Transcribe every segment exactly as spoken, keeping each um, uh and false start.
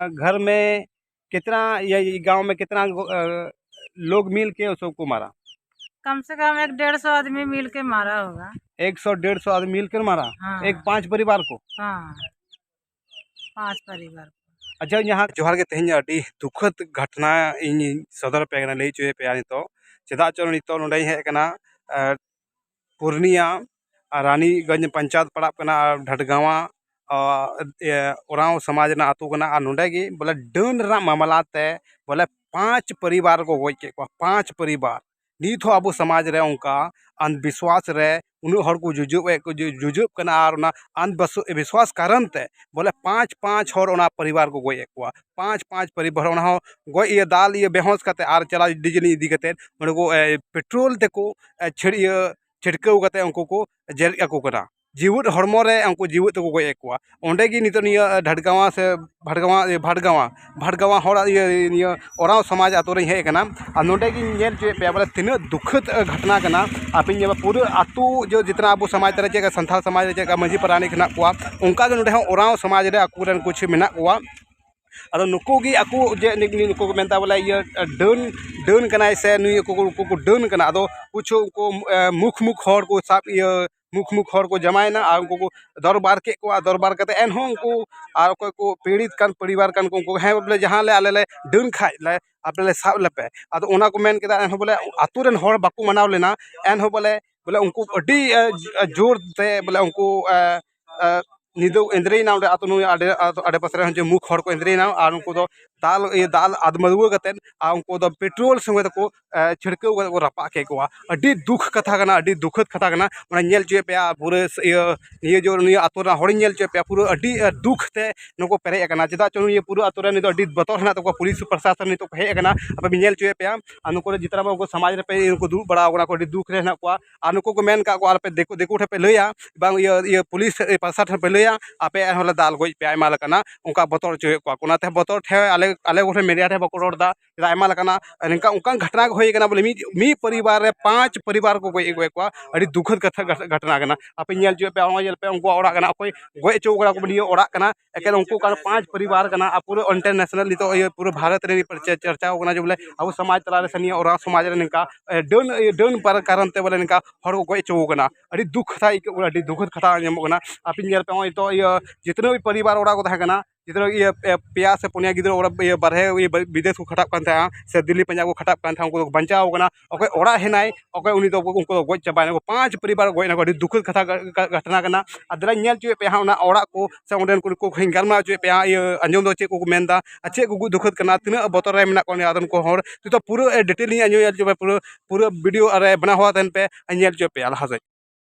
घर में कितना, ये गांव में कितना लोग मिल के उसको मारा? कम से कम एक डेढ़ सौ आदमी मिल के मारा होगा। एक सौ डेढ़ सौ आदमी मिलकर मारा? हाँ। एक पांच परिवार को? हाँ, पांच परिवार को। ᱟᱪᱪᱷᱟ, ᱡᱟᱦᱟᱸ ᱡᱚᱦᱟᱨ ᱜᱮ, ᱛᱮᱦᱮᱧ ᱟᱹᱰᱤ ᱫᱩᱠᱷᱟᱹᱛ ᱜᱷᱚᱴᱱᱟ ᱤᱧ ᱥᱚᱫᱚᱨ ᱟᱯᱮ ᱠᱟᱱᱟ, ᱞᱟᱹᱭ ᱦᱚᱪᱚᱭᱮᱫ ᱯᱮᱭᱟ ᱱᱤᱛᱚᱜ᱾ ᱪᱮᱫᱟᱜ ᱪᱚ ᱱᱤᱛᱚᱜ ᱱᱚᱰᱮᱧ ᱦᱮᱡ ᱟᱠᱟᱱᱟ, ᱮ, ᱯᱩᱨᱱᱤᱭᱟ ᱟᱨ ᱨᱟᱱᱤᱜᱚᱸᱡᱽ ᱯᱚᱧᱪᱟᱭᱮᱛ ᱯᱟᱲᱟᱜ ᱠᱟᱱᱟ ᱟᱨ ᱰᱷᱟᱰᱜᱟᱣᱟ, ᱟ, ᱮ, ᱳᱨᱟᱸᱣ ᱥᱚᱢᱟᱡᱽ ᱨᱮᱱᱟᱜ ᱟᱹᱛᱩ ᱠᱟᱱᱟ᱾ ᱟᱨ ᱱᱚᱰᱮ ᱜᱮ ᱵᱚᱞᱮ ᱰᱟᱹᱱ ᱨᱮᱱᱟᱜ ᱢᱟᱢᱞᱟ ᱛᱮ ᱵᱚᱞᱮ ᱯᱟᱸᱪ ᱯᱚᱨᱤᱵᱟᱨ ᱠᱚ ᱜᱚᱡ ᱠᱮᱫ ᱠᱚᱣᱟ, ᱯᱟᱸᱪ ᱯᱚᱨᱤᱵᱟᱨ᱾ ᱱᱤᱛ ᱦᱚᱸ ᱟᱵᱚ ᱥᱚᱢᱟᱡᱽ ᱨᱮ ᱚᱱᱠᱟ ᱟᱱᱫᱷᱵᱤᱥᱣᱟᱥ ᱨᱮ ᱩᱱᱟᱹᱜ ᱦᱚᱲ ᱠᱚ ᱡᱩᱡᱩᱵ ᱮᱫ ᱠᱚ, ᱡᱩ-, ᱡᱩᱡᱩᱵ ᱠᱟᱱᱟ᱾ ᱟᱨ ᱚᱱᱟ ᱟᱱᱫᱷᱵᱤᱥᱣᱟᱥ ᱠᱟᱨᱚᱱ ᱛᱮ ᱵᱚᱞᱮ ᱯᱟᱸᱪ, ᱯᱟᱸᱪ ᱦᱚᱲ ᱚᱱᱟ ᱯᱚᱨᱤᱵᱟᱨ ᱠᱚ ᱜᱚᱡ ᱮᱫ ᱠᱚᱣᱟ, ᱯᱟᱸᱪ, ᱯᱟᱸᱪ ᱯᱚᱨᱤᱵᱟᱨ᱾ ᱚᱱᱟ ᱦᱚᱸ ᱜᱚᱡ ᱤᱭᱟᱹ ᱫᱟᱞ ᱤᱭᱟᱹ ᱵᱮᱦᱚᱸᱥ ᱠᱟᱛᱮ ᱟᱨ ᱪᱟᱞᱟᱣ ᱰᱤᱡᱮ ᱤᱫᱤ ᱠᱟᱛᱮ ᱚᱸᱰᱮ ᱠᱚ, ᱮ, ᱯᱮᱴᱨᱳᱞ ᱛᱮᱠᱚ, ᱮ, ᱪᱷᱟᱹᱲ-, ᱤᱭᱟᱹ ᱪᱷᱤᱲᱠᱟᱹᱣ ᱠᱟᱛᱮ ᱩᱱᱠᱩ ᱠᱚ ᱡᱮᱨᱮᱫ ᱟᱠᱚ ᱠᱟᱱᱟ᱾ ᱡᱤᱣᱮᱫ ᱦᱚᱲᱢᱚ ᱨᱮ ᱩᱱᱠᱩ ᱡᱤᱣᱮᱫ ᱛᱮᱠᱚ ᱜᱚᱡ ᱮᱫ ᱠᱚᱣᱟ᱾ ᱚᱸᱰᱮ ᱜᱮ ᱱᱤᱛᱚᱜ ᱱᱤᱭᱟᱹ ᱰᱷᱟᱰᱜᱟᱣᱟ ᱥᱮ ᱵᱷᱟᱰᱜᱟᱣᱟ, ᱤᱭᱟᱹ, ᱵᱷᱟᱰᱜᱟᱣᱟ, ᱵᱷᱟᱰᱜᱟᱣᱟ ᱦᱚᱲ ᱤᱭᱟᱹ, ᱱᱤᱭᱟᱹ ᱳᱨᱟᱸᱣ ᱥᱚᱢᱟᱡᱽ ᱟᱛᱳ ᱨᱮᱧ ᱦᱮᱡ ᱟᱠᱟᱱᱟ᱾ ᱟᱨ ᱱᱚᱸᱰᱮ ᱜᱤᱧ ᱧᱮᱞ ᱦᱚᱪᱚᱭᱮᱫ ᱯᱮᱭᱟ ᱵᱚᱞᱮ ᱛᱤᱱᱟᱹᱜ ᱫᱩᱠᱷᱟᱹᱛ ᱜᱷᱚᱴᱱᱟ ᱠᱟᱱᱟ᱾ ᱟᱯᱮ ᱧᱮᱞᱟ ᱯᱩᱨᱟᱹ ᱟᱛᱳ ᱡᱮ ᱡᱤᱛᱱᱟ ᱟᱵᱚ ᱥᱚᱢᱟᱡᱽ ᱨᱮ ᱪᱮᱫ ᱞᱮᱠᱟ ᱥᱟᱱᱛᱟᱲ ᱥᱚᱢᱟᱡᱽ ᱨᱮ ᱪᱮᱫ ᱞᱮᱠᱟ ᱢᱟᱹᱡᱷᱤ ᱯᱟᱨᱟᱱᱤᱠ ᱦᱮᱱᱟᱜ ᱠᱚᱣᱟ, ᱚᱱᱠᱟ ᱜᱮ ᱱᱚᱸᱰᱮ ᱦᱚᱸ ᱳᱨᱟᱸᱣ ᱥᱚᱢᱟᱡᱽ ᱨᱮ ᱟᱠᱚ ᱨᱮᱱ ᱠᱩᱪᱷ ᱢᱮᱱᱟᱜ ᱠᱚᱣᱟ᱾ ᱟᱫᱚ ᱱᱩᱠᱩ ᱜᱮ ᱟᱠᱚ ᱡᱮ ᱱᱩᱠᱩ ᱠᱚ ᱢᱮᱱᱫᱟ ᱵᱚᱞᱮ ᱤᱭᱟᱹ ᱰᱟᱹᱱ, ᱰᱟᱹᱱ ᱠᱟᱱᱟᱭ ᱥᱮ ᱱᱩᱭ ᱠᱚ, ᱩᱱᱠᱩ ᱠᱚ ᱰᱟᱹᱱ ᱠᱟᱱᱟ᱾ ᱟᱫᱚ ᱠᱩᱪᱷᱩ ᱩᱱᱠᱩ, ᱮ, ᱢᱩᱠᱷ ᱢᱩᱠᱷ ᱦᱚᱲ ᱠᱚ ᱥᱟᱵ ᱤᱭᱟᱹ ᱢᱩᱠᱷ ᱢᱩᱠᱷ ᱦᱚᱲ ᱠᱚ ᱡᱟᱢᱟᱭᱮᱱᱟ ᱟᱨ ᱩᱱᱠᱩ ᱠᱚ ᱫᱚᱨᱵᱟᱨ ᱠᱮᱫ ᱠᱚᱣᱟ᱾ ᱫᱚᱨᱵᱟᱨ ᱠᱟᱛᱮ ᱮᱱᱦᱚᱸ ᱩᱱᱠᱩ ᱟᱨ ᱚᱠᱚᱭ ᱠᱚ ᱯᱤᱲᱤᱛ ᱠᱟᱱ ᱯᱚᱨᱤᱵᱟᱨ ᱠᱟᱱ ᱠᱚ ᱩᱱᱠᱩ, ᱦᱮᱸ ᱵᱚᱞᱮ ᱡᱟᱦᱟᱸ ᱞᱮ ᱟᱞᱮ ᱞᱮ ᱰᱟᱹᱱ ᱠᱷᱟᱡ ᱞᱮ ᱟᱯᱮ ᱞᱮ ᱥᱟᱵ ᱞᱮᱯᱮ᱾ ᱟᱫᱚ ᱚᱱᱟ ᱠᱚ ᱢᱮᱱ ᱠᱮᱫᱟ, ᱮᱱᱦᱚᱸ ᱵᱚᱞᱮ ᱟᱛᱳ ᱨᱮᱱ ᱦᱚᱲ ᱵᱟᱠᱚ ᱢᱟᱱᱟᱣ ᱞᱮᱱᱟ᱾ ᱮᱱᱦᱚᱸ ᱵᱚᱞᱮ, ᱵᱚᱞᱮ ᱩᱱᱠᱩ ᱟᱹᱰᱤ, ᱮ, ᱡᱳᱨ ᱛᱮ ᱵᱚᱞᱮ ᱩᱱᱠᱩ, ᱮ, ᱮ, ᱧᱤᱫᱟᱹ ᱮᱸᱫᱽᱨᱮᱭᱮᱱᱟ ᱚᱸᱰᱮ ᱟᱛᱳ ᱱᱩᱭ ᱟᱰᱮ-, ᱟᱛᱳ ᱟᱰᱮ ᱯᱟᱥᱮ ᱨᱮ ᱡᱮ ᱢᱩᱠᱷ ᱦᱚᱲ ᱠᱚ ᱮᱸᱫᱽᱨᱮᱭᱮᱱᱟ ᱟᱨ ᱩᱱᱠᱩ ᱫᱚ ᱫᱟᱞ, ᱤᱭᱟᱹ, ᱫᱟᱞ ᱟᱫᱢᱟᱹᱨᱣᱟᱹ ᱠᱟᱛᱮᱫ ᱟᱨ ᱩᱱᱠᱩ ᱫᱚ ᱯᱮᱴᱨᱳᱞ ᱥᱚᱸᱜᱮ ᱛᱮᱠᱚ, ᱮ, ᱪᱷᱤᱲᱠᱟᱹᱣ ᱠᱟᱛᱮᱫ ᱠᱚ ᱨᱟᱯᱟᱜ ᱠᱮᱫ ᱠᱚᱣᱟ᱾ ᱟᱹᱰᱤ ᱫᱩᱠ ᱠᱟᱛᱷᱟ ᱠᱟᱱᱟ, ᱟᱹᱰᱤ ᱫᱩᱠᱷᱟᱹᱛ ᱠᱟᱛᱷᱟ ᱠᱟᱱᱟ᱾ ᱚᱱᱟ ᱧᱮᱞ ᱦᱚᱪᱚᱭᱮᱫ ᱯᱮᱭᱟ ᱯᱩᱨᱟᱹ ᱥ-, ᱤᱭᱟᱹ, ᱱᱤᱭᱟᱹ ᱡᱳᱨ ᱱᱤᱭᱟᱹ ᱟᱛᱳ ᱨᱮᱱᱟᱜ ᱦᱚᱲᱤᱧ ᱧᱮᱞ ᱦᱚᱪᱚᱭᱮᱫ ᱯᱮᱭᱟ, ᱯᱩᱨᱟᱹ ᱟᱹᱰᱤ, ᱮ, ᱫᱩᱠ ᱛᱮ ᱱᱩᱠᱩ ᱯᱮᱨᱮᱡ ᱟᱠᱟᱱᱟ᱾ ᱪᱮᱫᱟᱜ ᱪᱚ ᱱᱤᱭᱟᱹ ᱯᱩᱨᱟᱹ ᱟᱛᱳ ᱨᱮ ᱱᱤᱛᱚᱜ ᱟᱹᱰᱤ ᱵᱚᱛᱚᱨ ᱦᱮᱱᱟᱜ ᱛᱟᱠᱚᱣᱟ, ᱯᱩᱞᱤᱥ ᱯᱨᱚᱥᱟᱥᱚᱱ ᱱᱤᱛᱚᱜ ᱠᱚ ᱦᱮᱡ ᱟᱠᱟᱱᱟ᱾ ᱟᱯᱮ ᱵᱤᱱ ᱧᱮᱞ ᱦᱚᱪᱚᱭᱮᱫ ᱯᱮᱭᱟ ᱟᱨ ᱱᱩᱠᱩ ᱨᱮ ᱡᱤᱛᱨᱟ ᱵᱟᱹᱵᱩ ᱥᱚᱢᱟᱡᱽ ᱨᱮᱯᱮ ᱩᱱᱠᱩ ᱫᱩᱲᱩᱵ ᱵᱟᱲᱟ ᱟᱠᱟᱱᱟ ᱠᱚ, ᱟᱹᱰᱤ ᱫᱩᱠ ᱨᱮ ᱦᱮᱱᱟᱜ ᱠᱚᱣᱟ᱾ ᱟᱨ ᱱᱩᱠᱩ ᱠᱚ ᱢᱮᱱ ᱠᱟᱜ ᱠᱚᱣᱟ, ᱟᱨ ᱟᱯᱮ ᱫᱤᱠᱩ, ᱫᱤᱠᱩ ᱴᱷᱮᱱ ᱯᱮ ᱞᱟᱹᱭᱟ, ᱵᱟᱝ ᱤᱭᱟᱹ, ᱤᱭᱟᱹ ᱯᱩᱞᱤᱥ, ᱤᱭᱟᱹ ᱯᱨᱚᱥᱟᱥᱚᱱ ᱯᱮ ᱞᱟᱹᱭᱟ, ᱟᱯᱮ ᱮᱱᱦᱚᱸ ᱞᱮ ᱫᱟᱞ ᱜᱚᱡ ᱯᱮᱭᱟ, ᱟᱭᱢᱟ ᱞᱮᱠᱟᱱᱟᱜ ᱚᱱᱠᱟ ᱵᱚᱛᱚᱨ ᱦᱚᱪᱚᱭᱮᱫ ᱠᱚᱣᱟ ᱠᱚ᱾ ᱚᱱᱟᱛᱮ ᱵᱚᱛᱚᱨ ᱴᱷᱮᱱ ᱟᱞᱮ ᱟᱞᱮ ᱠᱚᱴᱷᱮᱱ ᱢᱤᱰᱤᱭᱟ ᱴᱷᱮᱱ ᱵᱟᱠᱚ ᱨᱚᱲ ᱮᱫᱟ᱾ ᱪᱮᱫᱟᱜ ᱟᱭᱢᱟ ᱞᱮᱠᱟᱱᱟᱜ ᱱᱤᱝᱠᱟ ᱚᱱᱠᱟᱱ ᱜᱷᱚᱴᱚᱱᱟ ᱠᱚ ᱦᱩᱭ ᱠᱟᱱᱟ, ᱵᱚᱞᱮ ᱢᱤᱫ ᱢᱤᱫ ᱯᱚᱨᱤᱵᱟᱨ ᱨᱮ ᱯᱟᱸᱪ ᱯᱚᱨᱤᱵᱟᱨ ᱠᱚ ᱜᱚᱡ ᱟᱹᱜᱩᱭᱮᱫ ᱠᱚᱣᱟ᱾ ᱟᱹᱰᱤ ᱫᱩᱠᱷᱚᱫ ᱠᱟᱛᱷᱟ ᱜᱷᱚᱴ- ᱜᱷᱚᱴᱚᱱᱟ ᱠᱟᱱᱟ᱾ ᱟᱯᱮ ᱧᱮᱞ ᱦᱚᱪᱚᱭᱮᱫ ᱯᱮ, ᱱᱚᱜᱼᱚᱭ ᱧᱮᱞ ᱯᱮ, ᱩᱱᱠᱩᱣᱟᱜ ᱚᱲᱟᱜ ᱠᱟᱱᱟ, ᱚᱠᱚᱭ ᱜᱚᱡ ᱦᱚᱪᱚ ᱠᱟᱱᱟ ᱠᱚ, ᱱᱤᱭᱟᱹ ᱚᱲᱟᱜ ᱠᱟᱱᱟ, ᱮᱠᱮᱱ ᱩᱱᱠᱩ ᱠᱟᱱ ᱯᱟᱸᱪ ᱯᱚᱨᱤᱵᱟᱨ ᱠᱟᱱᱟ᱾ ᱟᱨ ᱯᱩᱨᱟᱹ ᱤᱱᱴᱟᱨᱱᱮᱥᱱᱟᱞ ᱱᱤᱛᱚᱜ ᱤᱭᱟᱹ ᱯᱩᱨᱟᱹ ᱵᱷᱟᱨᱚᱛ ᱨᱮ ᱪᱟᱨᱪᱟᱣ ᱠᱟᱱᱟ ᱡᱮ ᱵᱚᱞᱮ ᱟᱵᱚ ᱥᱚᱢᱟᱡᱽ ᱛᱟᱞᱟ ᱨᱮ ᱥᱮ ᱱᱤᱭᱟᱹ ᱚᱲᱟᱜ ᱥᱚᱢᱟᱡᱽ ᱨᱮ ᱱᱤᱝᱠᱟ ᱮ, ᱰᱟᱹᱱ ᱤᱭᱟᱹ ᱰᱟᱹᱱ ᱯᱟᱨ- ᱠᱟᱨᱚᱱ ᱛᱮ ᱵᱚᱞᱮ ᱱᱤᱝᱠᱟ ᱦᱚᱲ ᱠᱚ ᱜᱚᱡ ᱦᱚᱪᱚ ᱠᱟᱱᱟ᱾ ᱟᱹᱰᱤ ᱫᱩᱠ ᱠᱟᱛᱷᱟ ᱟᱹᱭᱠᱟᱹᱜ ᱠᱟᱱᱟ, ᱟᱹᱰᱤ ᱫᱩᱠᱷᱚᱫ ᱠᱟᱛᱷᱟ ᱟᱸᱡᱚᱢᱚᱜ ᱠᱟᱱᱟ᱾ ᱟᱯᱮ ᱧᱮᱞ ᱯᱮ, ᱱᱚᱜᱼᱚᱭ ᱱᱤᱛᱚᱜ ᱤᱭᱟᱹ ᱡᱤᱛᱱᱟᱹ ᱜᱮ ᱯᱚᱨᱤᱵᱟᱨ ᱚᱲᱟᱜ ᱠᱚ ᱛᱟᱦᱮᱸ ᱠᱟᱱᱟ, ᱡᱤᱛᱱᱟᱹ ᱤᱭᱟᱹ ᱯᱮ- ᱯᱮᱭᱟ ᱥᱮ ᱯᱩᱱᱭᱟ ᱜᱤᱫᱽᱨᱟᱹ ᱚᱲᱟᱜ ᱤᱭᱟᱹ ᱵᱟᱨᱦᱮ ᱤᱭᱟᱹ ᱵᱤᱫᱮᱥ ᱠᱚ ᱠᱷᱟᱴᱟᱜ ᱠᱟᱱ ᱛᱟᱦᱮᱸᱜᱼᱟ ᱥᱮ ᱫᱤᱞᱞᱤ ᱯᱟᱧᱡᱟᱵᱽ ᱠᱚ ᱠᱷᱟᱴᱟᱜ ᱠᱟᱱ ᱛᱟᱦᱮᱸᱜᱼᱟ, ᱩᱱᱠᱩ ᱫᱚ ᱵᱟᱧᱪᱟᱣ ᱠᱟᱱᱟ᱾ ᱚᱠᱚᱭ ᱚᱲᱟᱜ ᱦᱮᱱᱟᱭ, ᱚᱠᱚᱭ ᱩᱱᱤ ᱫᱚ ᱩᱱᱠᱩ ᱫᱚ ᱜᱚᱡ ᱪᱟᱵᱟᱭᱮᱱᱟ ᱠᱚ, ᱯᱟᱸᱪ ᱯᱚᱨᱤᱵᱟᱨ ᱜᱚᱡ ᱮᱱᱟ ᱠᱚ᱾ ᱟᱹᱰᱤ ᱫᱩᱠᱷᱚᱫ ᱠᱟᱛᱷᱟ ᱜᱷᱚ- ᱜᱷᱚ- ᱜᱷᱚᱴᱚᱱᱟ ᱠᱟᱱᱟ᱾ ᱟᱨ ᱫᱮᱞᱟᱧ ᱧᱮᱞ ᱦᱚᱪᱚᱭᱮᱫ ᱯᱮᱭᱟ ᱦᱟᱸᱜ ᱚᱱᱟ ᱚᱲᱟᱜ ᱠᱚ ᱥᱮ ᱚᱸᱰᱮᱱ ᱠᱚ ᱠᱚᱧ ᱜᱟᱞᱢᱟᱨᱟᱣ ᱦᱚᱪᱚᱭᱮᱫ ᱯᱮᱭᱟ, ᱤᱭᱟᱹ ᱟᱸᱡᱚᱢ ᱫᱚ ᱪᱮᱫ ᱠᱚᱠᱚ ᱢᱮᱱᱫᱟ ᱟᱨ ᱪᱮᱫ ᱠᱚ ᱫᱩᱠᱷᱚᱫ ᱠᱟᱱᱟ, ᱛᱤᱱᱟᱹᱜ ᱵᱚᱛᱚᱨ ᱨᱮ ᱢᱮᱱᱟᱜ ᱠᱚᱣᱟ ᱩᱱᱤ ᱟᱫᱚ ᱩᱱᱠᱩ ᱦᱚᱲ᱾ ᱱᱤᱛᱚᱜ ᱯᱩᱨᱟᱹ ᱰᱤᱴᱮᱞ ᱤᱧ ᱟᱸᱡᱚᱢ ᱧᱮᱞ ᱦᱚᱪᱚ ᱯᱮᱭᱟ, ᱯᱩᱨᱟᱹ ᱯᱩᱨᱟᱹ ᱵᱷᱤᱰᱤᱭᱳ ᱨᱮ ᱵᱮᱱᱟᱣ ᱦᱚᱣᱟ ᱛᱟᱦᱮᱱ ᱯᱮ, ᱧᱮᱞ ᱦᱚᱪᱚ ᱯᱮᱭᱟ ᱞᱟᱦᱟ ᱥᱮᱫ᱾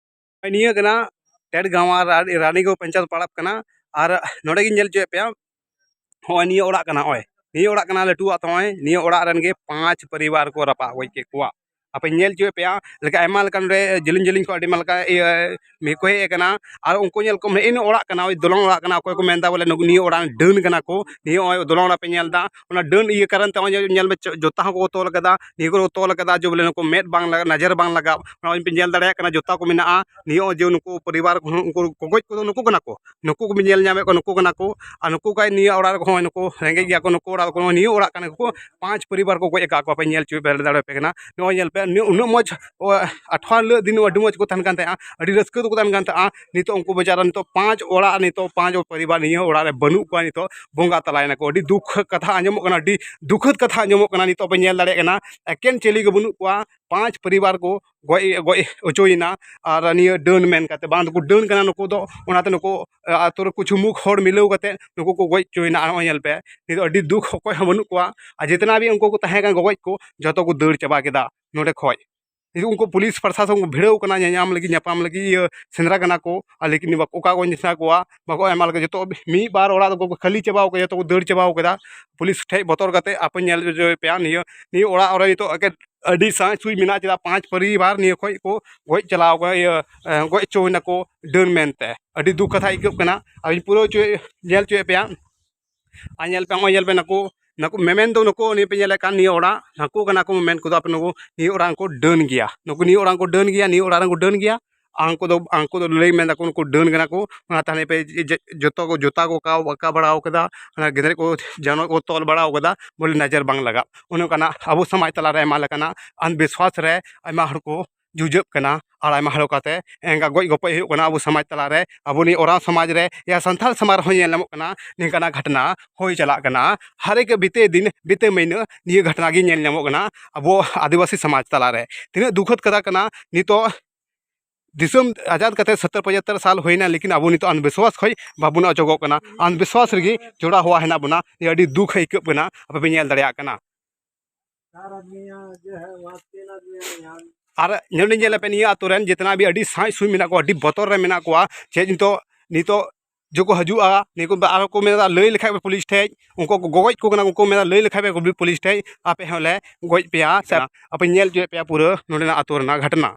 ᱱᱤᱭᱟᱹ ᱠᱟᱱᱟ ᱴᱮᱴᱜᱟᱸᱣᱟ ᱨᱟ- ᱨᱟᱱᱤᱜᱚᱸᱡᱽ ᱯᱚᱧᱪᱟᱭᱮᱛ ᱯᱟᱲᱟᱜ ᱠᱟᱱᱟ᱾ ᱟᱨ ᱱᱚᱰᱮ ᱜᱤᱧ ᱧᱮᱞ ᱦᱚᱪᱚᱭᱮᱫ ᱯᱮᱭᱟ, ᱦᱚᱸᱜᱼᱚᱭ ᱱᱤᱭᱟᱹ ᱚᱲᱟᱜ ᱠᱟᱱᱟ, ᱱᱚᱜᱼᱚᱭ ᱱᱤᱭᱟᱹ ᱚᱲᱟᱜ ᱠᱟᱱᱟ ᱞᱟᱹᱴᱩᱣᱟᱜ ᱛᱟᱢᱟᱭ, ᱱᱤᱭᱟᱹ ᱚᱲᱟᱜ ᱨᱮᱱ ᱜᱮ ᱯᱟᱸᱪ ᱯᱚᱨᱤᱵᱟᱨ ᱠᱚ ᱨᱟᱯᱟᱜ ᱜᱚᱡ ᱠᱮᱫ ᱠᱚᱣᱟ᱾ ᱟᱯᱮ ᱧᱮᱞ ᱦᱚᱪᱚᱭᱮᱫ ᱯᱮᱭᱟ ᱞᱮᱠᱟ ᱟᱭᱢᱟ ᱞᱮᱠᱟᱱ ᱱᱚᱰᱮ ᱡᱮᱞᱮᱧ ᱡᱮᱞᱮᱧ ᱠᱷᱚᱱ ᱟᱹᱰᱤ ᱟᱭᱢᱟ ᱞᱮᱠᱟ ᱤᱭᱟᱹ ᱢᱤ- ᱠᱚ ᱦᱮᱡ ᱟᱠᱟᱱᱟ᱾ ᱟᱨ ᱩᱱᱠᱩ ᱧᱮᱞ ᱠᱚᱢ ᱦᱮᱡ ᱮᱱ ᱚᱲᱟᱜ ᱠᱟᱱᱟ, ᱳᱭ ᱫᱚᱞᱟᱱ ᱚᱲᱟᱜ ᱠᱟᱱᱟ, ᱚᱠᱚᱭ ᱠᱚ ᱢᱮᱱᱫᱟ ᱵᱚᱞᱮ ᱱᱩᱠᱩ- ᱱᱤᱭᱟᱹ ᱚᱲᱟᱜ ᱨᱮᱱ ᱰᱟᱹᱱ ᱠᱟᱱᱟ ᱠᱚ, ᱱᱤᱭᱟᱹ ᱱᱚᱜᱼᱚᱭ ᱫᱚᱞᱟᱱ ᱚᱲᱟᱜ ᱯᱮ ᱧᱮᱞ ᱮᱫᱟ, ᱚᱱᱟ ᱰᱟᱹᱱ ᱤᱭᱟᱹ ᱠᱟᱨᱚᱱ ᱛᱮ ᱱᱚᱜᱼᱚᱭ ᱧᱮᱞ ᱢᱮ ᱪᱚ- ᱡᱚᱛᱟ ᱦᱚᱸᱠᱚ ᱛᱚᱞ ᱠᱟᱫᱟ, ᱱᱤᱭᱟᱹ ᱠᱚᱨᱮ ᱠᱚ ᱛᱚᱞ ᱠᱟᱫᱟ ᱡᱮ ᱵᱚᱞᱮ ᱱᱩᱠᱩ ᱢᱮᱫ ᱵᱟᱝ ᱞᱟᱜᱟᱜ, ᱱᱚᱡᱚᱨ ᱵᱟᱝ ᱞᱟᱜᱟᱜ, ᱱᱚᱜᱼᱚᱭ ᱯᱮ ᱧᱮᱞ ᱫᱟᱲᱮᱭᱟᱜ ᱠᱟᱱᱟ ᱡᱚᱛᱟ ᱠᱚ ᱢᱮᱱᱟᱜᱼᱟ᱾ ᱱᱤᱭᱟᱹ ᱱᱚᱜᱼᱚᱭ ᱡᱮ ᱱᱩᱠᱩ ᱯᱚᱨᱤᱵᱟᱨ ᱠᱚ ᱦᱚᱸ ᱩᱱᱠᱩ ᱠᱚ ᱜᱚᱡ ᱠᱚᱫᱚ ᱱᱩᱠᱩ ᱠᱟᱱᱟ ᱠᱚ, ᱱᱩᱠᱩ ᱠᱚ ᱧᱮᱞ ᱧᱟᱢᱮᱫ ᱠᱚᱣᱟ ᱱᱩᱠᱩ ᱠᱟᱱᱟ ᱠᱚ᱾ ᱟᱨ ᱱᱩᱠᱩ ᱠᱟᱭ ᱱᱤᱭᱟᱹ ᱚᱲᱟᱜ ᱨᱮ ᱦᱚᱸᱜᱼᱚᱭ ᱱᱩᱠᱩ ᱨᱮᱸᱜᱮᱡ ᱜᱮᱭᱟ ᱠᱚ, ᱱᱩᱠᱩ ᱚᱲᱟᱜ ᱠᱚ ᱱᱤᱭᱟᱹ ᱚᱲᱟᱜ ᱠᱟᱱᱟ ᱠᱚ, ᱯᱟᱸᱪ ᱯᱚᱨᱤᱵᱟᱨ ᱠᱚ ᱜᱚᱡ ᱟᱠᱟᱫ ᱠᱚᱣᱟ᱾ ᱯᱮ ᱧᱮᱞ ᱦᱚᱪᱚ ᱫᱟᱲᱮᱭᱟᱯᱮ ᱠᱟᱱᱟ, ᱱᱚᱜᱼᱚᱭ ᱧᱮᱞ ᱯᱮ ᱱᱤᱭᱟᱹ ᱩᱱᱟᱹᱜ ᱢᱚᱡᱽ ᱟᱴᱷᱣᱟ ᱦᱤᱞᱳᱜ ᱫᱤᱱ ᱟᱹᱰᱤ ᱢᱚᱡᱽ ᱠᱚ ᱛᱟᱦᱮᱱ ᱠᱟᱱ ᱛᱟᱦᱮᱸᱜᱼᱟ, ᱟᱹᱰᱤ ᱨᱟᱹᱥᱠᱟᱹ ᱛᱮᱠᱚ ᱛᱟᱦᱮᱱ ᱠᱟᱱ ᱛᱟᱦᱮᱸᱜᱼᱟ᱾ ᱱᱤᱛᱚᱜ ᱩᱱᱠᱩ ᱵᱮᱪᱟᱨᱟ ᱱᱤᱛᱚᱜ ᱯᱟᱸᱪ ᱚᱲᱟᱜ, ᱱᱤᱛᱚᱜ ᱯᱟᱸᱪ ᱯᱚᱨᱤᱵᱟᱨ ᱱᱤᱭᱟᱹ ᱚᱲᱟᱜ ᱨᱮ ᱵᱟᱹᱱᱩᱜ ᱠᱚᱣᱟ, ᱱᱤᱛᱚᱜ ᱵᱚᱸᱜᱟ ᱛᱟᱞᱟᱭᱮᱱᱟ ᱠᱚ᱾ ᱟᱹᱰᱤ ᱫᱩᱠ ᱠᱟᱛᱷᱟ ᱟᱸᱡᱚᱢᱚᱜ ᱠᱟᱱᱟ, ᱟᱹᱰᱤ ᱫᱩᱠᱷᱟᱹᱛ ᱠᱟᱛᱷᱟ ᱟᱸᱡᱚᱢᱚᱜ ᱠᱟᱱᱟ᱾ ᱱᱤᱛᱚᱜ ᱯᱮ ᱧᱮᱞ ᱫᱟᱲᱮᱭᱟᱜ ᱠᱟᱱᱟ ᱮᱠᱮᱱ ᱪᱤᱞᱤ ᱜᱮ ᱵᱟᱹᱱᱩᱜ ᱠᱚᱣᱟ᱾ ᱯᱟᱸᱪ ᱯᱚᱨᱤᱵᱟᱨ ᱠᱚ ᱜᱚᱡ ᱜᱚᱡ ᱦᱚᱪᱚᱭᱮᱱᱟ᱾ ᱟᱨ ᱱᱤᱭᱟᱹ ᱰᱟᱹᱱ ᱢᱮᱱ ᱠᱟᱛᱮ, ᱵᱟᱝ ᱫᱚᱠᱚ ᱰᱟᱹᱱ ᱠᱟᱱᱟ ᱱᱩᱠᱩ ᱫᱚ, ᱚᱱᱟᱛᱮ ᱱᱩᱠᱩ ᱟᱛᱳ ᱨᱮ ᱠᱤᱪᱷᱩ ᱢᱩᱠ ᱦᱚᱲ ᱢᱤᱞᱟᱹᱣ ᱠᱟᱛᱮ ᱱᱩᱠᱩ ᱠᱚ ᱜᱚᱡ ᱦᱚᱪᱚᱭᱮᱱᱟ᱾ ᱱᱚᱜᱼᱚᱭ ᱧᱮᱞ ᱯᱮ, ᱱᱤᱛᱚᱜ ᱟᱹᱰᱤ ᱫᱩᱠ, ᱚᱠᱚᱭ ᱦᱚᱸ ᱵᱟᱹᱱᱩᱜ ᱠᱚᱣᱟ᱾ ᱟᱨ ᱡᱮᱛᱱᱟ ᱵᱤ ᱩᱱᱠᱩ ᱠᱚ ᱛᱟᱦᱮᱸ ᱠᱟᱱᱟ ᱜᱚᱜᱚᱡ ᱠᱚ, ᱡᱚᱛᱚ ᱠᱚ ᱫᱟᱹᱲ ᱪᱟᱵᱟ ᱠᱮᱫᱟ ᱱᱚᱰᱮ ᱠᱷᱚᱡ᱾ ᱱᱤᱛᱚᱜ ᱩᱱᱠᱩ ᱯᱩᱞᱤᱥ ᱯᱨᱚᱥᱟᱥᱚᱱ ᱠᱚ ᱵᱷᱤᱲᱟᱹᱣ ᱠᱟᱱᱟ, ᱧᱟᱧᱟᱢ ᱞᱟᱹᱜᱤᱫ, ᱧᱟᱯᱟᱢ ᱞᱟᱹᱜᱤᱫ, ᱤᱭᱟᱹ ᱥᱮᱸᱫᱽᱨᱟ ᱠᱟᱱᱟ ᱠᱚ᱾ ᱟᱨ ᱞᱮᱠᱤᱱ ᱵᱟᱠᱚ, ᱚᱠᱟ ᱠᱚ ᱧᱮᱞ ᱠᱚᱣᱟ, ᱵᱟᱠᱚ ᱮᱢᱟ ᱞᱮᱠᱟ, ᱡᱚᱛᱚ ᱢᱤᱫ ᱵᱟᱨ ᱚᱲᱟᱜ ᱫᱚᱠᱚ ᱠᱷᱟᱹᱞᱤ ᱪᱟᱵᱟᱣ ᱠᱟᱫᱟ, ᱡᱚᱛᱚ ᱠᱚ ᱫᱟᱹᱲ ᱪᱟᱵᱟᱣ ᱠᱟᱫᱟ᱾ ᱯᱩᱞᱤᱥ ᱴᱷᱮᱡ ᱵᱚᱛᱚᱨ ᱠᱟᱛᱮ ᱟᱯᱮ ᱧᱮᱞ ᱦᱚᱪᱚᱭ ᱯᱮᱭᱟ, ᱱᱤᱭᱟᱹ ᱱᱤᱭᱟᱹ ᱚᱲᱟᱜ ᱨᱮ ᱱᱤᱛᱚᱜ ᱮᱠᱮᱱ ᱟᱹᱰᱤ ᱥᱟᱸᱭ ᱥᱩᱭ ᱢᱮᱱᱟᱜᱼᱟ᱾ ᱪᱮᱫᱟᱜ ᱯᱟᱸᱪ ᱯᱚᱨᱤᱵᱟᱨ ᱱᱤᱭᱟᱹ ᱠᱷᱚᱡ ᱠᱚ ᱜᱚᱡ ᱪᱟᱞᱟᱣ ᱠᱟᱱᱟ, ᱤᱭᱟᱹ ᱮ, ᱜᱚᱡ ᱦᱚᱪᱚᱭᱮᱱᱟ ᱠᱚ ᱰᱟᱹᱱ ᱢᱮᱱᱛᱮ᱾ ᱟᱹᱰᱤ ᱫᱩᱠ ᱠᱟᱛᱷᱟ ᱟᱹᱭᱠᱟᱹᱜ ᱠᱟᱱᱟ᱾ ᱟᱨ ᱤᱧ ᱯᱩᱨᱟᱹ ᱦᱚᱪᱚᱭ ᱧᱮᱞ ᱦᱚᱪᱚᱭᱮᱫ ᱯᱮᱭᱟ᱾ ᱟᱨ ᱧᱮᱞ ᱯᱮ, ᱱᱚᱜᱼᱚᱭ ᱧᱮᱞ ᱯᱮ, ᱱᱩᱠᱩ, ᱱᱩᱠᱩ ᱢᱮᱢᱮᱱ ᱫᱚ ᱱᱩᱠᱩ, ᱱᱤᱭᱟᱹ ᱯᱮ ᱧᱮᱞᱮᱫ ᱠᱟᱱ ᱱᱤᱭᱟᱹ ᱚᱲᱟᱜ, ᱱᱩᱠᱩ ᱠᱟᱱᱟ ᱠᱚ ᱢᱮᱢᱮᱱ ᱠᱚᱫᱚ᱾ ᱟᱯᱮ ᱱᱩᱠᱩ ᱱᱤᱭᱟᱹ ᱚᱲᱟᱜ ᱨᱮᱱ ᱠᱚ ᱰᱟᱹᱱ ᱜᱮᱭᱟ, ᱱᱩᱠᱩ ᱱᱤᱭᱟᱹ ᱚᱲᱟᱜ ᱨᱮᱱ ᱠᱚ ᱰᱟᱹᱱ ᱜᱮᱭᱟ, ᱱᱤᱭᱟᱹ ᱚᱲᱟᱜ ᱨᱮᱱ ᱠᱚ ᱰᱟᱹᱱ ᱜᱮᱭᱟ᱾ ᱟᱨ ᱩᱱᱠᱩ ᱫᱚ, ᱩᱱᱠᱩ ᱫᱚ ᱞᱟᱹᱭ ᱢᱮᱱ ᱫᱟᱠᱚ ᱱᱩᱠᱩ ᱰᱟᱹᱱ ᱠᱟᱱᱟ ᱠᱚ᱾ ᱚᱱᱟ ᱛᱟᱦᱞᱮ ᱯᱮ ᱡᱮ, ᱡᱮ, ᱡᱚᱛᱚ ᱠᱚ ᱡᱩᱛᱟ ᱠᱚ ᱠᱟᱣ-, ᱟᱸᱠᱟ ᱵᱟᱲᱟᱣ ᱠᱟᱫᱟ, ᱚᱱᱟ ᱜᱮᱸᱫᱽᱨᱮᱡ ᱠᱚ ᱡᱟᱱᱣᱟᱨ ᱠᱚ ᱛᱚᱞ ᱵᱟᱲᱟᱣ ᱠᱟᱫᱟ, ᱵᱚᱞᱮ ᱱᱚᱡᱚᱨ ᱵᱟᱝ ᱞᱟᱜᱟᱜ᱾ ᱚᱱᱮ ᱚᱱᱠᱟᱱᱟᱜ ᱟᱵᱚ ᱥᱚᱢᱟᱡᱽ ᱛᱟᱞᱟᱨᱮ ᱟᱭᱢᱟ ᱞᱮᱠᱟᱱᱟᱜ ᱟᱱᱫᱷᱵᱤᱥᱣᱟᱥ ᱨᱮ ᱟᱭᱢᱟ ᱦᱚᱲ ᱠᱚ ᱡᱩᱡᱟᱹᱜ ᱠᱟᱱᱟ ᱟᱨ ᱟᱭᱢᱟ ᱦᱚᱲ ᱠᱟᱛᱮ ᱮᱸᱜᱟ ᱜᱚᱡ ᱜᱚᱯᱚᱡ ᱦᱩᱭᱩᱜ ᱠᱟᱱᱟ ᱟᱵᱚ ᱥᱚᱢᱟᱡᱽ ᱛᱟᱞᱟᱨᱮ᱾ ᱟᱵᱚ ᱱᱤᱭᱟᱹ ᱳᱨᱟᱸᱣ ᱥᱚᱢᱟᱡᱽ ᱨᱮ ᱭᱟ ᱥᱟᱱᱛᱟᱲ ᱥᱚᱢᱟᱡᱽ ᱨᱮᱦᱚᱸ ᱧᱮᱞ ᱧᱟᱢᱚᱜ ᱠᱟᱱᱟ ᱱᱤᱝᱠᱟᱱᱟᱜ ᱜᱷᱚᱴᱱᱟ ᱦᱩᱭ ᱪᱟᱞᱟᱜ ᱠᱟᱱᱟ᱾ ᱦᱟᱨ ᱮᱠ ᱵᱤᱛᱮ ᱫᱤᱱ ᱵᱤᱛᱮ ᱢᱟᱹᱦᱱᱟᱹ ᱱᱤᱭᱟᱹ ᱜᱷᱚᱴᱱᱟ ᱜᱮ ᱧᱮᱞ ᱧᱟᱢᱚᱜ ᱠᱟᱱᱟ ᱟᱵᱚ ᱟᱹᱫᱤᱵᱟᱹᱥᱤ ᱥᱚᱢᱟᱡᱽ ᱛᱟᱞᱟᱨᱮ᱾ ᱛᱤᱱᱟᱹᱜ ᱫᱩᱠᱷᱚᱫ ᱠᱟᱛᱷᱟ ᱠᱟᱱᱟ, ᱱᱤᱛᱚᱜ ᱫᱤᱥᱚᱢ ᱟᱡᱟᱫ ᱠᱟᱛᱮ ᱥᱚᱛᱛᱚᱨ ᱯᱚᱸᱪᱟᱛᱛᱚᱨ ᱥᱟᱞ ᱦᱩᱭᱱᱟ, ᱞᱮᱠᱤᱱ ᱟᱵᱚ ᱱᱤᱛᱚᱜ ᱟᱱᱫᱷᱵᱤᱥᱣᱟᱥ ᱠᱷᱚᱱ ᱵᱟᱵᱚᱱ ᱚᱪᱚᱜᱚᱜ ᱠᱟᱱᱟ᱾ ᱟᱱᱫᱷᱵᱤᱥᱣᱟᱥ ᱨᱮᱜᱮ ᱡᱚᱲᱟᱣ ᱦᱚᱣᱟ ᱦᱮᱱᱟᱜ ᱵᱚᱱᱟ᱾ ᱱᱤᱭᱟᱹ ᱟᱹᱰᱤ ᱫᱩᱠᱷ ᱟᱹᱭᱠᱟᱹᱜ ᱠᱟᱱᱟ, ᱟᱯᱮ ᱯᱮ ᱧᱮᱞ ᱫᱟᱲᱮᱭᱟᱜ ᱠᱟᱱᱟ᱾ ᱟᱨ ᱱᱚᱰᱮ ᱧᱮᱞ ᱯᱮ, ᱱᱤᱭᱟᱹ ᱟᱛᱳ ᱨᱮᱱ ᱡᱮᱛᱱᱟ ᱵᱤ ᱟᱹᱰᱤ ᱥᱟᱸᱭ ᱥᱩᱭ ᱢᱮᱱᱟᱜ ᱠᱚᱣᱟ, ᱟᱹᱰᱤ ᱵᱚᱛᱚᱨ ᱨᱮ ᱢᱮᱱᱟᱜ ᱠᱚᱣᱟ᱾ ᱪᱮᱫ ᱱᱤᱛᱚᱜ, ᱱᱤᱛᱚᱜ ᱡᱚᱠᱚ ᱦᱤᱡᱩᱜᱼᱟ, ᱱᱤᱭᱟᱹ ᱠᱚ ᱟᱨᱚ ᱠᱚ ᱢᱮᱱᱫᱟ, ᱞᱟᱹᱭ ᱞᱮᱠᱷᱟᱡ ᱯᱮ ᱯᱩᱞᱤᱥ ᱴᱷᱮᱡ, ᱩᱱᱠᱩ ᱠᱚ ᱜᱚᱜᱚᱡ ᱠᱚ ᱠᱟᱱᱟ, ᱩᱱᱠᱩ ᱢᱮᱱᱫᱟ, ᱞᱟᱹᱭ ᱞᱮᱠᱷᱟᱡ ᱯᱮ ᱯᱩᱞᱤᱥ ᱴᱷᱮᱡ, ᱟᱯᱮ ᱦᱚᱸᱞᱮ ᱜᱚᱡ ᱯᱮᱭᱟ᱾ ᱥᱮ ᱟᱯᱮ ᱧᱮᱞ ᱦᱚᱪᱚᱭᱮᱫ ᱯᱮᱭᱟ ᱯᱩᱨᱟᱹ ᱱᱚᱰᱮᱱᱟᱜ ᱟᱛᱳ ᱨᱮᱱᱟᱜ ᱜᱷᱚᱴᱱᱟ᱾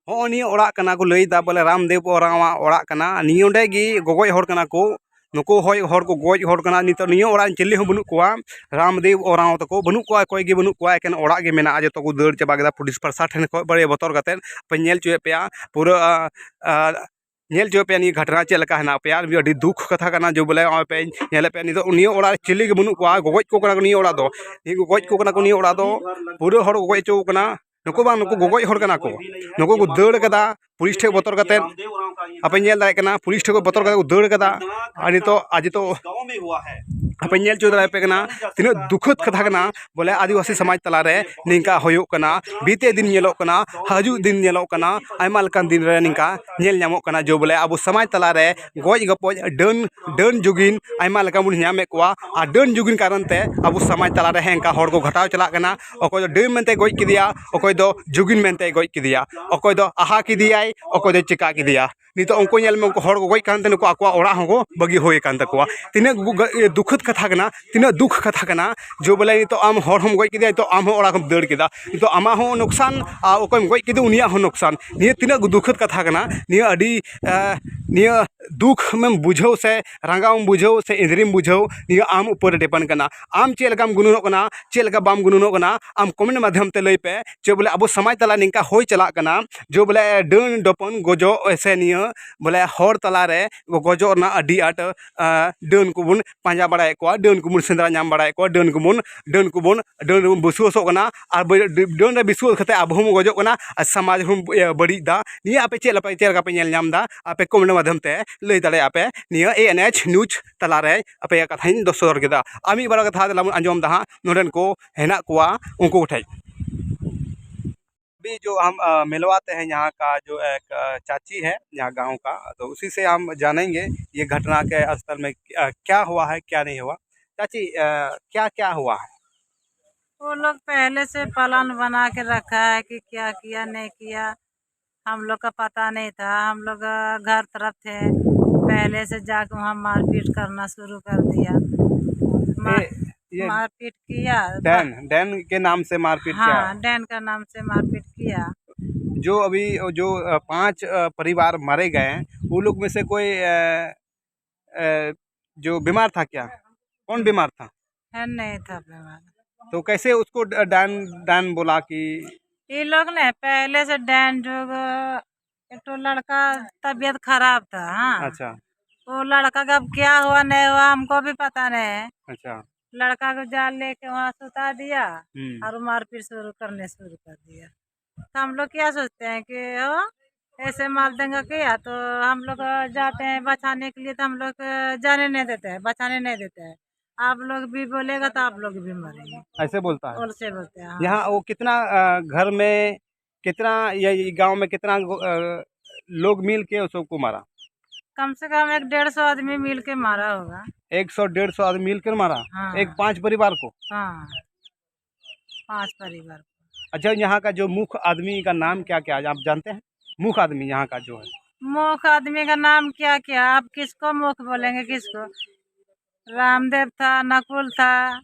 ᱦᱚᱸᱜᱼᱚ ᱱᱤᱭᱟᱹ ᱚᱲᱟᱜ ᱠᱟᱱᱟ ᱠᱚ ᱞᱟᱹᱭᱫᱟ, ᱵᱚᱞᱮ ᱨᱟᱢᱫᱮᱵ ᱳᱨᱟᱸᱣᱟᱜ ᱚᱲᱟᱜ ᱠᱟᱱᱟ᱾ ᱱᱤᱭᱟᱹ ᱚᱸᱰᱮ ᱜᱮ ᱜᱚᱜᱚᱡ ᱦᱚᱲ ᱠᱟᱱᱟ ᱠᱚ, ᱱᱩᱠᱩ ᱦᱚᱭ ᱦᱚᱲ ᱠᱚ ᱜᱚᱡ ᱦᱚᱲ ᱠᱟᱱᱟ᱾ ᱱᱤᱛᱚᱜ ᱱᱤᱭᱟᱹ ᱚᱲᱟᱜ ᱨᱮᱱ ᱪᱤᱞᱤ ᱦᱚᱸ ᱵᱟᱹᱱᱩᱜ ᱠᱚᱣᱟ, ᱨᱟᱢᱫᱮᱵ ᱳᱨᱟᱸᱣ ᱛᱟᱠᱚ ᱵᱟᱹᱱᱩᱜ ᱠᱚᱣᱟ, ᱚᱠᱚᱭ ᱜᱮ ᱵᱟᱹᱱᱩᱜ ᱠᱚᱣᱟ, ᱮᱠᱮᱱ ᱚᱲᱟᱜ ᱜᱮ ᱢᱮᱱᱟᱜᱼᱟ, ᱡᱚᱛᱚ ᱠᱚ ᱫᱟᱹᱲ ᱪᱟᱵᱟ ᱠᱮᱫᱟ ᱯᱩᱞᱤᱥ ᱯᱨᱚᱥᱟᱥᱚᱱ ᱴᱷᱮᱱ ᱠᱷᱚᱱ ᱵᱟᱲᱮ ᱵᱚᱛᱚᱨ ᱠᱟᱛᱮᱫ᱾ ᱯᱮ ᱧᱮᱞ ᱦᱚᱪᱚᱭᱮᱫ ᱯᱮᱭᱟ ᱯᱩᱨᱟᱹ, ᱟ, ᱟ, ᱧᱮᱞ ᱦᱚᱪᱚᱭᱮᱫ ᱯᱮᱭᱟ ᱱᱤᱭᱟᱹ ᱜᱷᱚᱴᱱᱟ ᱪᱮᱫ ᱞᱮᱠᱟ ᱦᱮᱱᱟᱜ ᱯᱮᱭᱟ᱾ ᱟᱹᱰᱤ ᱫᱩᱠ ᱠᱟᱛᱷᱟ ᱠᱟᱱᱟ ᱡᱮ ᱵᱚᱞᱮ ᱱᱚᱜᱼᱚᱭ ᱯᱮ ᱧᱮᱞᱮᱫ ᱯᱮᱭᱟ, ᱱᱤᱛᱚᱜ ᱱᱤᱭᱟᱹ ᱚᱲᱟᱜ ᱨᱮ ᱪᱤᱞᱤ ᱜᱮ ᱵᱟᱹᱱᱩᱜ ᱠᱚᱣᱟ, ᱜᱚᱜᱚᱡ ᱠᱚ ᱠᱟᱱᱟ ᱠᱚ ᱱᱤᱭᱟᱹ ᱚᱲᱟᱜ ᱫᱚ, ᱱᱤᱭᱟᱹ ᱜᱚᱡ ᱠᱚ ᱠᱟᱱᱟ ᱠᱚ ᱱᱤᱭᱟᱹ ᱚᱲᱟᱜ ᱫᱚ, ᱯᱩᱨᱟᱹ ᱦᱚᱲ ᱠᱚ ᱜᱚᱡ ᱦᱚᱪᱚ ᱠᱟᱱᱟ᱾ ᱱᱩᱠᱩ ᱵᱟᱝ, ᱱᱩᱠᱩ ᱜᱚᱜᱚᱡ ᱦᱚᱲ ᱠᱟᱱᱟ ᱠᱚ, ᱱᱩᱠᱩ ᱠᱚ ᱫᱟᱹᱲ ᱠᱟᱫᱟ ᱯᱩᱞᱤᱥ ᱴᱷᱮᱡ ᱵᱚᱛᱚᱨ ᱠᱟᱛᱮᱫ᱾ ᱟᱯᱮ ᱧᱮᱞ ᱫᱟᱲᱮᱭᱟᱜ ᱠᱟᱱᱟ, ᱯᱩᱞᱤᱥ ᱴᱷᱮᱡ ᱠᱚ ᱵᱚᱛᱚᱨ ᱠᱟᱛᱮᱫ ᱠᱚ ᱫᱟᱹᱲ ᱠᱟᱫᱟ᱾ ᱟᱨ ᱱᱤᱛᱚᱜ, ᱟᱨ ᱱᱤᱛᱚᱜ ᱟᱯᱮ ᱧᱮᱞ ᱦᱚᱪᱚ ᱫᱟᱲᱮᱭᱟᱯᱮ ᱠᱟᱱᱟ ᱛᱤᱱᱟᱹᱜ ᱫᱩᱠᱷᱚᱫ ᱠᱟᱛᱷᱟ ᱠᱟᱱᱟ᱾ ᱵᱚᱞᱮ ᱟᱹᱫᱤᱵᱟᱹᱥᱤ ᱥᱚᱢᱟᱡᱽ ᱛᱟᱞᱟᱨᱮ ᱱᱤᱝᱠᱟ ᱦᱩᱭᱩᱜ ᱠᱟᱱᱟ, ᱵᱤᱛᱮ ᱫᱤᱱ ᱧᱮᱞᱚᱜ ᱠᱟᱱᱟ, ᱦᱤᱡᱩᱜ ᱫᱤᱱ ᱧᱮᱞᱚᱜ ᱠᱟᱱᱟ, ᱟᱭᱢᱟ ᱞᱮᱠᱟᱱ ᱫᱤᱱ ᱨᱮ ᱱᱤᱝᱠᱟ ᱧᱮᱞ ᱧᱟᱢᱚᱜ ᱠᱟᱱᱟ᱾ ᱡᱮ ᱵᱚᱞᱮ ᱟᱵᱚ ᱥᱚᱢᱟᱡᱽ ᱛᱟᱞᱟᱨᱮ ᱜᱚᱡ ᱜᱚᱯᱚᱡ, ᱰᱟᱹᱱ, ᱰᱟᱹᱱ ᱡᱩᱜᱤᱱ ᱟᱭᱢᱟ ᱞᱮᱠᱟ ᱵᱚᱱ ᱧᱟᱢᱮᱫ ᱠᱚᱣᱟ᱾ ᱟᱨ ᱰᱟᱹᱱ ᱡᱩᱜᱤᱱ ᱠᱟᱨᱚᱱ ᱛᱮ ᱟᱵᱚ ᱥᱚᱢᱟᱡᱽ ᱛᱟᱞᱟᱨᱮ ᱦᱮᱸ ᱱᱤᱝᱠᱟ ᱦᱚᱲ ᱠᱚ ᱜᱷᱚᱴᱟᱣ ᱪᱟᱞᱟᱜ ᱠᱟᱱᱟ᱾ ᱚᱠᱚᱭ ᱫᱚ ᱰᱟᱹᱱ ᱢᱮᱱᱛᱮ ᱜᱚᱡ ᱠᱮᱫᱮᱭᱟ, ᱚᱠᱚᱭ ᱫᱚ ᱡᱩᱜᱤᱱ ᱢᱮᱱᱛᱮ ᱜᱚᱡ ᱠᱮᱫᱮᱭᱟ, ᱚᱠᱚᱭ ᱫᱚ ᱟᱦᱟ ᱠᱮᱫᱮᱭᱟᱭ, ᱚᱠᱚᱭ ᱫᱚ ᱪᱤᱠᱟ ᱠᱮᱫᱮᱭᱟ᱾ ᱱᱤᱛᱚᱜ ᱩᱱᱠᱩ ᱧᱮᱞ ᱢᱮ, ᱩᱱᱠᱩ ᱦᱚᱲ ᱠᱚ ᱜᱚᱡ ᱠᱟᱱ ᱛᱮ ᱱᱩᱠᱩ ᱟᱠᱚᱣᱟᱜ ᱚᱲᱟᱜ ᱦᱚᱸᱠᱚ ᱵᱟᱹᱜᱤ ᱦᱩᱭ ᱟᱠᱟᱱ ᱛᱟᱠᱚᱣᱟ᱾ ᱛᱤᱱᱟᱹᱜ ᱜᱩ-, ᱜᱟ-, ᱤᱭᱟᱹ, ᱫᱩᱠᱷᱟᱹᱛ ᱠᱟᱛᱷᱟ ᱠᱟᱱᱟ, ᱛᱤᱱᱟᱹᱜ ᱫᱩᱠᱷ ᱠᱟᱛᱷᱟ ᱠᱟᱱᱟ, ᱡᱮ ᱵᱚᱞᱮ ᱱᱤᱛᱚᱜ ᱟᱢ ᱦᱚᱲ ᱦᱚᱸᱢ ᱜᱚᱡ ᱠᱮᱫᱮᱭᱟ, ᱱᱤᱛᱚᱜ ᱟᱢ ᱦᱚᱸ ᱚᱲᱟᱜ ᱠᱷᱚᱱ ᱫᱟᱹᱲ ᱠᱮᱫᱟ, ᱱᱤᱛᱚᱜ ᱟᱢᱟᱜ ᱦᱚᱸ ᱱᱩᱠᱥᱟᱱ ᱟᱨ ᱚᱠᱚᱭᱮᱢ ᱜᱚᱡ ᱠᱮᱫᱮ ᱩᱱᱤᱭᱟᱜ ᱦᱚᱸ ᱱᱩᱠᱥᱟᱱ᱾ ᱱᱤᱭᱟᱹ ᱛᱤᱱᱟᱹᱜ ᱫᱩᱠᱷᱟᱹᱛ ᱠᱟᱛᱷᱟ ᱠᱟᱱᱟ, ᱱᱤᱭᱟᱹ ᱟᱹᱰᱤ, ᱮ, ᱱᱤᱭᱟᱹ ᱫᱩᱠᱷ ᱮᱢ ᱵᱩᱡᱷᱟᱹᱣ ᱥᱮ ᱨᱟᱸᱜᱟᱣ ᱮᱢ ᱵᱩᱡᱷᱟᱹᱣ ᱥᱮ ᱮᱸᱫᱽᱨᱮᱢ ᱵᱩᱡᱷᱟᱹᱣ, ᱱᱤᱭᱟᱹ ᱟᱢ ᱩᱯᱚᱨ ᱨᱮ depend ᱠᱟᱱᱟ᱾ ᱟᱢ ᱪᱮᱫ ᱞᱮᱠᱟᱢ ᱜᱩᱱᱟᱹᱱᱚᱜ ᱠᱟᱱᱟ, ᱪᱮᱫ ᱞᱮᱠᱟ ᱵᱟᱢ ᱜᱩᱱᱟᱹᱱᱚᱜ ᱠᱟᱱᱟ, ᱟᱢ comment ᱢᱟᱫᱽᱫᱷᱚᱢ ᱛᱮ ᱞᱟᱹᱭ ᱯᱮ᱾ ᱡᱮ ᱵᱚᱞᱮ ᱟᱵᱚ ᱥᱚᱢᱟᱡᱽ ᱛᱟᱞᱟ ᱱᱤᱝᱠᱟ ᱦᱩᱭ ᱪᱟᱞᱟᱜ ᱠᱟᱱᱟ, ᱡᱮ ᱵᱚᱞᱮ ᱰᱟᱹᱱ ᱰᱚᱯᱚᱱ ᱜᱚᱡᱚᱜ ᱥᱮ ᱱᱤᱭᱟᱹ ᱵᱚᱞᱮ ᱦᱚᱲ ᱛᱟᱞᱟᱨᱮ ᱜᱚᱡᱚᱜ ᱨᱮᱱᱟᱜ ᱟᱹᱰᱤ ᱟᱸᱴ, ᱟᱸ, ᱰᱟᱹᱱ ᱠᱚᱵᱚᱱ ᱯᱟᱸᱡᱟ ᱵᱟᱲᱟᱭᱮᱫ ᱠᱚᱣᱟ, ᱰᱟᱹᱱ ᱠᱚᱵᱚᱱ ᱥᱮᱸᱫᱽᱨᱟ ᱧᱟᱢ ᱵᱟᱲᱟᱭᱮᱫ ᱠᱚᱣᱟ, ᱰᱟᱹᱱ ᱠᱚᱵᱚᱱ, ᱰᱟᱹᱱ ᱠᱚᱵᱚᱱ, ᱰᱟᱹᱱ ᱨᱮᱵᱚᱱ ᱵᱤᱥᱣᱟᱹᱥᱚᱜ ᱠᱟᱱᱟ᱾ ᱟᱨ ᱵᱟᱹ-, ᱰᱟᱹᱱ ᱨᱮ ᱵᱤᱥᱣᱟᱹᱥ ᱠᱟᱛᱮ ᱟᱵᱚ ᱦᱚᱸᱵᱚᱱ ᱜᱚᱡᱚᱜ ᱠᱟᱱᱟ ᱟᱨ ᱥᱚᱢᱟᱡᱽ ᱦᱚᱸ ᱵᱟᱹᱲᱤᱡ ᱮᱫᱟ᱾ ᱱᱤᱭᱟᱹ ᱟᱯᱮ ᱪᱮᱫ ᱞᱮᱠᱟ, ᱪᱮᱫ ᱞᱮᱠᱟ ᱯᱮ ᱧᱮᱞ ᱧᱟᱢ ᱮᱫᱟ? ᱟᱯᱮ comment ᱢᱟᱫᱽᱫᱷᱚᱢ ᱛᱮ ᱞᱟᱹᱭ ᱫᱟᱲᱮᱭᱟᱜᱼᱟ ᱯᱮ᱾ ᱱᱤᱭᱟᱹ A N H news ᱛᱟᱞᱟᱨᱮ ᱟᱯᱮᱭᱟᱜ ᱠᱟᱛᱷᱟᱧ ᱫᱚᱥᱚᱨ ᱠᱮᱫᱟ᱾ ᱟᱨ ᱢᱤᱫ ᱵᱟᱨ ᱠᱟᱛᱷᱟ ᱫᱮᱞᱟ ᱵᱚᱱ ᱟᱸᱡᱚᱢ ᱮᱫᱟ ᱦᱟᱸᱜ, ᱱᱚᱰᱮᱱ ᱠᱚ ᱦᱮᱱᱟᱜ ᱠᱚᱣᱟ ᱩᱱᱠᱩ ᱠᱚᱴᱷᱮᱡ᱾ अभी जो हम, अ, मिलवाते हैं यहाँ का जो एक, अ, चाची है, यहाँ गाँव का, तो उसी से हम जानेंगे ये घटना के स्थल में, अ, क्या हुआ है, क्या नहीं हुआ। चाची, अ, क्या क्या हुआ है? वो लोग पहले से प्लान बना के रखा है कि क्या किया, नहीं किया, हम लोग का पता नहीं था। हम लोग, अ, घर तरफ थे, पहले से जाके वहाँ मारपीट करना शुरू कर दिया। मार-, ए, ये मारपीट किया। डैन, डैन के नाम से मारपीट किया। हाँ, डैन का नाम से मारपीट किया। जो अभी, जो, अ, पांच, अ, परिवार मारे गए हैं, वो लोग में से कोई, अ, अ, जो बीमार था क्या? कौन बीमार था? है, नहीं था बीमार। तो कैसे उसको ड-, डैन, डैन बोला कि ये लोग ने पहले से डैन जो एक ठो लड़का तबीयत खराब था, हाँ। अच्छा। वो लड़का का अब क्या हुआ, नहीं हुआ, हमको भी पता नहीं है। अच्छा। लड़का को जाल लेके वहाँ सुता दिया हम्म। और मारपीट शुरू करने शुरू कर दिया। तो हम लोग क्या सोचते हैं कि हो, ऐसे मार देंगे क्या, तो हम लोग जाते हैं बचाने के लिए, तो हम लोग जाने नहीं देते हैं, बचाने नहीं देते हैं। आप लोग भी बोलेगा तो आप लोग भी मरेंगे। ऐसे बोलता है? और से बोलते हैं, हाँ। यहाँ वो कितना, अ, घर में कितना, ये, ये गांव में कितना गो-, अ, लोग मिल के उसको मारा? कम से कम एक डेढ़ सौ आदमी मिल के मारा होगा। एक सौ डेढ़ सौ आदमी मिलकर मारा? हाँ। एक पांच परिवार को? हाँ, पांच परिवार को। अच्छा, यहाँ का जो मुख्य आदमी का नाम क्या क्या है, आप जानते हैं? मुख्य आदमी यहाँ का जो है? मूर्ख आदमी का नाम क्या क्या, आप किसको मूर्ख बोलेंगे, किसको? रामदेव था, नकुल था,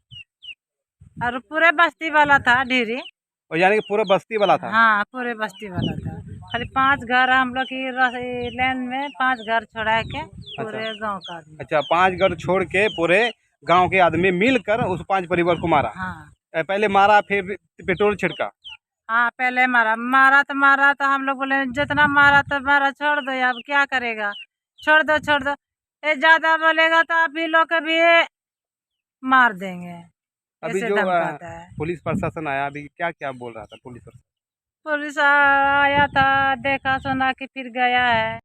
और पूरे बस्ती वाला था ढेरी। और यानी कि पूरे बस्ती वाला था? हाँ, पूरे बस्ती वाला था। खाली पांच घर हम लोग की रस-, ये लाइन में पांच घर छोड़ा के पूरे गांव का आदमी। अच्छा, पांच घर छोड़ के पूरे गांव के आदमी मिलकर उस पांच परिवार को मारा? हाँ। ए, पहले मारा, फिर पेट्रोल छिड़का? हाँ, पहले मारा, मारा तो मारा तो हम लोग बोले, "जितना मारा तो मारा, छोड़ दो, अब क्या करेगा, छोड़ दो, छोड़ दो, ये ज्यादा बोलेगा तो आप ही लोग के भी मार देंगे।" अभी ऐसे जो, धमकाता है। पुलिस प्रशासन आया, अभी क्या क्या बोल रहा था पुलिस प्रशासन? पुलिस आया था, देखा सुना कि फिर गया है।